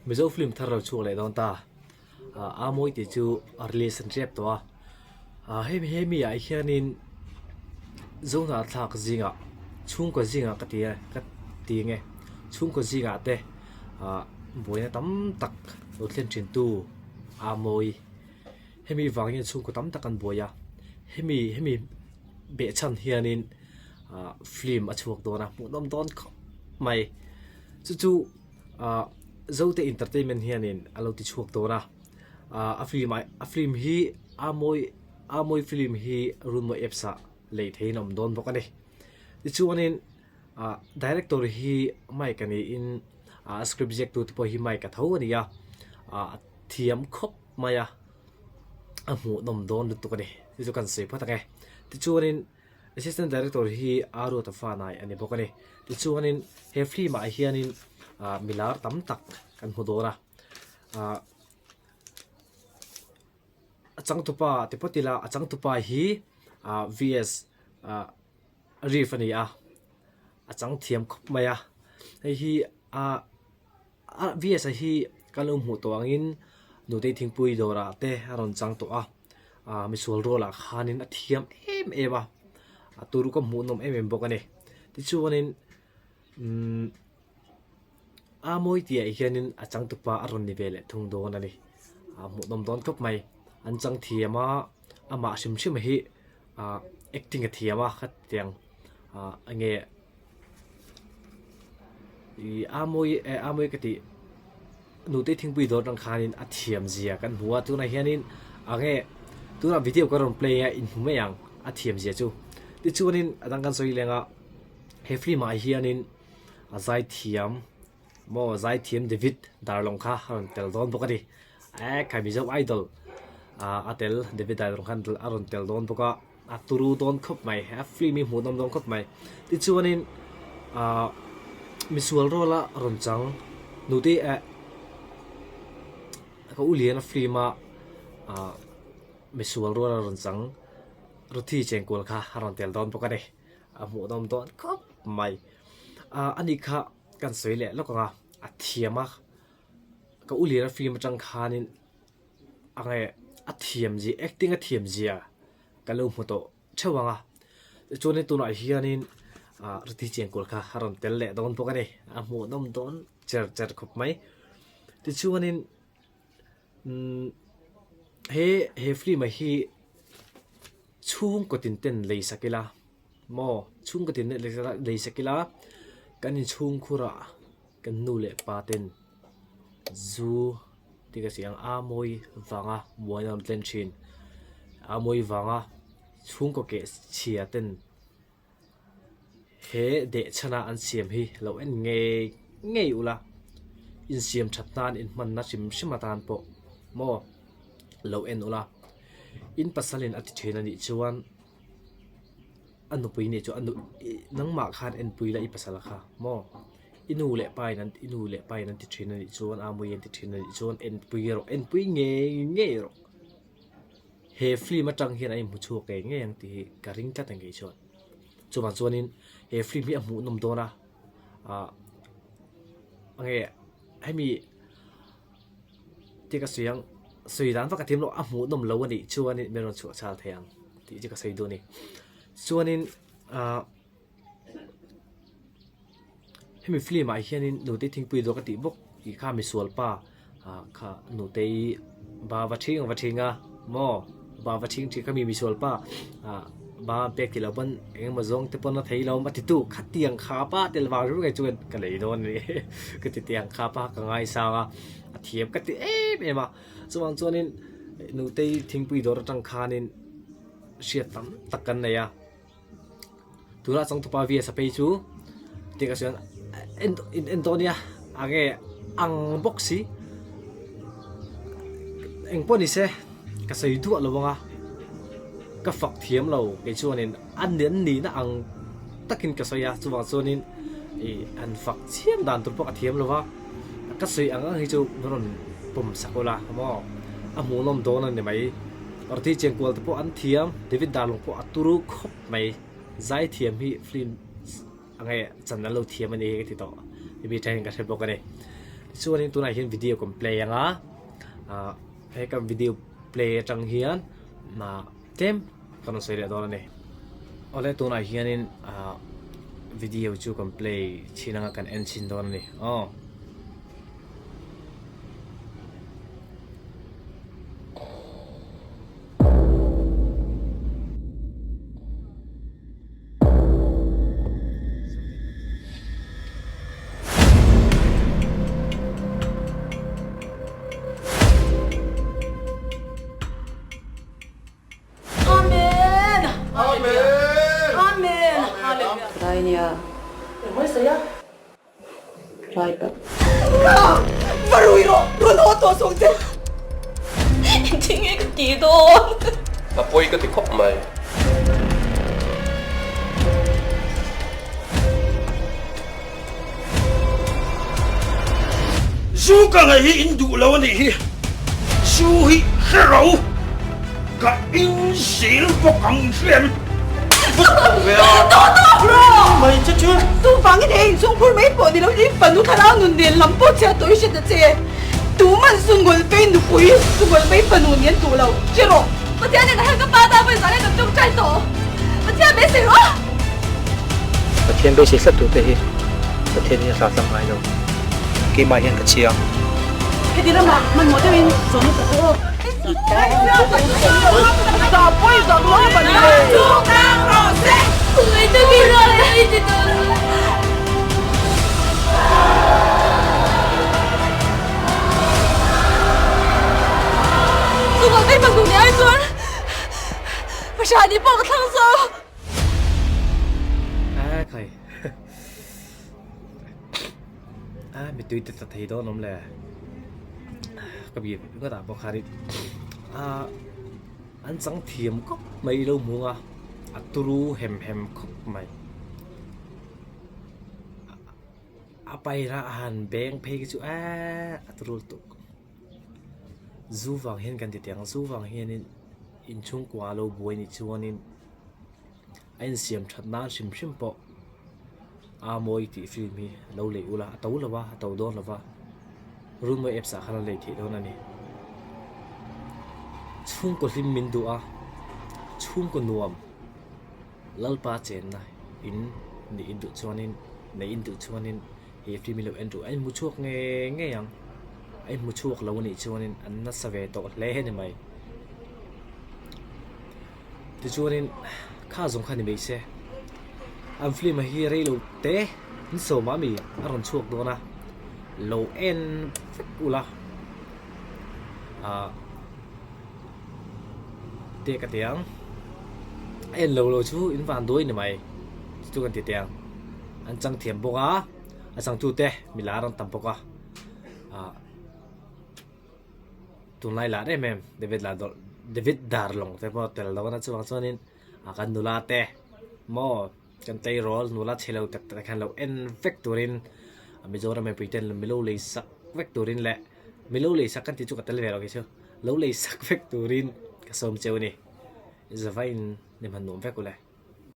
Mizo film thar lo chhuak leh dawn ta. A mawi tih chu a release an tep tawh a. Hemi hemi ah hianin Zohnahthlak zingah chhungkaw zingah ka ti e ka ti nge chhungkaw zingah te ah buaina tam tak lo thlen thin tu a mawi. Hemi vang hian chhungkaw tam tak an buai a hemi hemi behchhan hianin ah film a chhuak dawn a hmuhnawm dawn khawp mai chu chu ah Zote entertainment hianin a lo ti chhuak dawn a ah a film ah a film hi a mawi a mawi film hi Runmawi apps ah lei theihin a awm dawn bawk a ni tichuanin ah director hi Mike a niin ah script ziak tu te pawh hi Mike a tho a ni a ah a thiam khawp mai a a hmuhnawm dawn lutuk a ni chu chu kan sawi phawt ang e tichuanin assistant director hi Aruata Fanai a ni bawk a ni tichuanin he film ah hianin ah milar tam tak kan hmu dawn a ah a changtupa ti phawt ila a changtupa hi ah V_S ah Reef a ni a a chang thiam khawp mai a hei hi ah. A V_S-a hi kan lo hmuh tawh angin nutei thingpui dawrah te a rawn chang tawh a ah misual rualah khanin a thiam em em a a tur ka hmuh nawm em em bawk a ni tichuanin umm a mawi tih ah hianin a changtupa a rawn ni ve leh thung dawn a ni a hmuh nawm dawn khawp mai an chang thiam a amah hrim hrim hi ah acting a thiam a khatiang ah enge. Ih a mawi eh a mawi ka tih nute thingpui dawr atang khanin a thiam zia kan hmu a tunah hianin a nge tunah video ka rawn play a inhmu mai ang a thiam zia chu tichuanin a dang kan sawi leng a he film ah hianin a zai thiam maw zaithiam David Darlong kha a rawn tel dawn bawk a ni eh khai Mizo Idol ah a tel David Darlong khan a rawn tel dawn bawk a. A turu dawn khawp mai a film hi hmuhnawm dawn khawp mai tichuanin ahh misual ruala rawn chang nute eh ka u lian a film a ahh misual ruala rawn chang Ruthi Chengkual kha a rawn tel dawn bawk a ni a hmuhnawm dawn khawp mai ahh ani kha kan sawi leh lawk ang a a thiam a ka u lian a film atang khanin. A nge a thiam zia acting a thiam zia ka lo hmu tawh theuh ang a tichuanin tunah hianin ah Ruthi Chengkawl kha a rawn tel leh dawn bawk a ni a hmuhnawm dawn cher cher khawp mai tichuanin umm he he film ah hi chhungkaw tin ten lei sak ila maw chhungkaw tin ten lei sak ila kan inchhungkhur ah kan nu leh pa ten zu tih ka sawi ang a mawi vanga muan a rawn tlen thin a mawi vanga chhungkaw keh chhia ten he deh chhana an siam hi lo en ngei ngei ula insiam that nan inhmanna hrim hrim atan pawh maw lo en ula in pasalin a ti thin a nih chuan. A nupui nih chu a nu ih nangmah khan enpui la i pasal kha maw i nu leh pa in an i nu leh pa in an ti thin a nih chuan a mui an ti thin a nih chuan enpui rawh enpui ngei ngei rawh he film atang hian a inhmu chhuak ngei ngei ang tih hi ka ring tlat ang kei chuan chuvang chuanin he film hi a hmuhnawm dawn a ah enge hemi. Tih ka sawi ang, sawi dan vak a thiam lo, a hmuhnawm lo a nih chuanin min rawn chhuah chhal thei ang tih chu ka sawi duh a ni. Chuanin ah hemi film ah hianin nute thingpui dawr ka tih bawk tih kha misual pa ah kha nutei ba va thing va thing a maw ba va thing tih kha mi misual pa ah ba pek tih loh pawn eng emaw zawng te pawn a thei lo a titu khatiang kha pa tel vang ringawt ngei chuan ka lei dawn a ni ka ti tiang kha pa ka ngaisang a a thiam ka ti em em a chuvang chuanin nutei thingpui dawr atang khanin hriat tam tak kan nei a. Tunah changtupa VS a phei chu tih ka sawi ang in en dawn nia a nge ang bawk si eng pawh ni se ka sawi duah lo ang a ka fak thiam lo kei chuanin a an nihna ang takin ka sawi a chuvang chuanin ih han fak chiam dan tur pawh ka thiam lo va ka sawi ang ang hi chu min rawn pawm sak ula maw a hmuhnawm dawn a ni mai. Ruthi Chengkual te pawh an thiam, David Darlung pawh a turu khawp mai. Zaithiam hi film a nge chan an lo thiam a ni hi ka ti tawh. Hemi tangin ka hre bawk a ni. Tichuanin tunah hian video kan play ang a, ah he kan video play atang hian ah tlem kan rawn sawi leh dawn a ni. Awle tunah hianin ah video chu kan play chhin anga kan en chhin dawn a ni aw. Amen! Amen! Amen! Hallelujah! Rai nia. Rai pat. Ka va rui rawh, rawn haw tawh sawng che. Engtin nge ka tih dawn? A pawi ka ti khawp mai. Zu ka ngaih hi in duh lo a nih hi. Zu hi hre ro. Ka in zel bawk ang in hria em? Vut lo ve a. Tawh tawh rawh! Mai che chu. Chuvangin he inchhungkhur mai pawh ni loin in fanu thlarau nun nen lam pawh chhiat tawh i hre ta che. Tuman Sungawlpei nupui, Sungawlpei fanu nen duh lo. Hre rawh. Pathian nen hian ka pa ta vawi zan hian kan tawngtai tawh. Pathian beisei rawh. Pathian beisei tlat tur te hi Pathian hi a hla tlang ngai lo. Keimah hian ka chiang. Heti ramah hmanhmawh deuhin zawhna tak aw. A khai a mitui te tla thei dawn awm le ka bik ringawt ah pawh khan in ah an chang thiam khawp mai ilo hmu ang a a turu hem hem khawp mai a pairah a han beng phei khi chu eee a turu lutuk. Zu vang hian kan ti teh ang zu vang hianin inchhungkua lo buai nih chuanin a insiam that nan hrim hrim pawh a mawi tih film hi lo lei ula a to lo va a to dawn lo va Runmawi apps ah khan a lei theih dawn a ni. Chhungkaw hlim min duh a chhungkaw nuam Lalpa chenna in nih in duh chuanin neih in duh chuanin. He film hi lo en duh a inhmu chhuak ngei ngei ang a inhmu chhuak lo anih chuanin an nasa ve tawh hle a ni mai tichuanin kha zawng kha ni mai se an film hi rei lo te in sawm ah mi a rawn chhuak dawn a lo en vek ula ah te ka ti ang a en lo lo chu in van duai ni mai chu kan ti teh ang. An chang thiam bawk a, a changtute mi lar an tam bawk a, ah tunlai lar em em David lar dawrh David Darlawng te pawh tel dawn a chuvang chuanin ah kan nula te maw kan tleirawl nula chhe lo tak tak khan lo en vek turin Mizoram mipui ten milo lei sak vek turin leh milo lei sak kan tih chu ka tel ve lo kei chu lo lei sak vek turin ka sawm cheu a ni zavaiin ni hman nuam vek ule.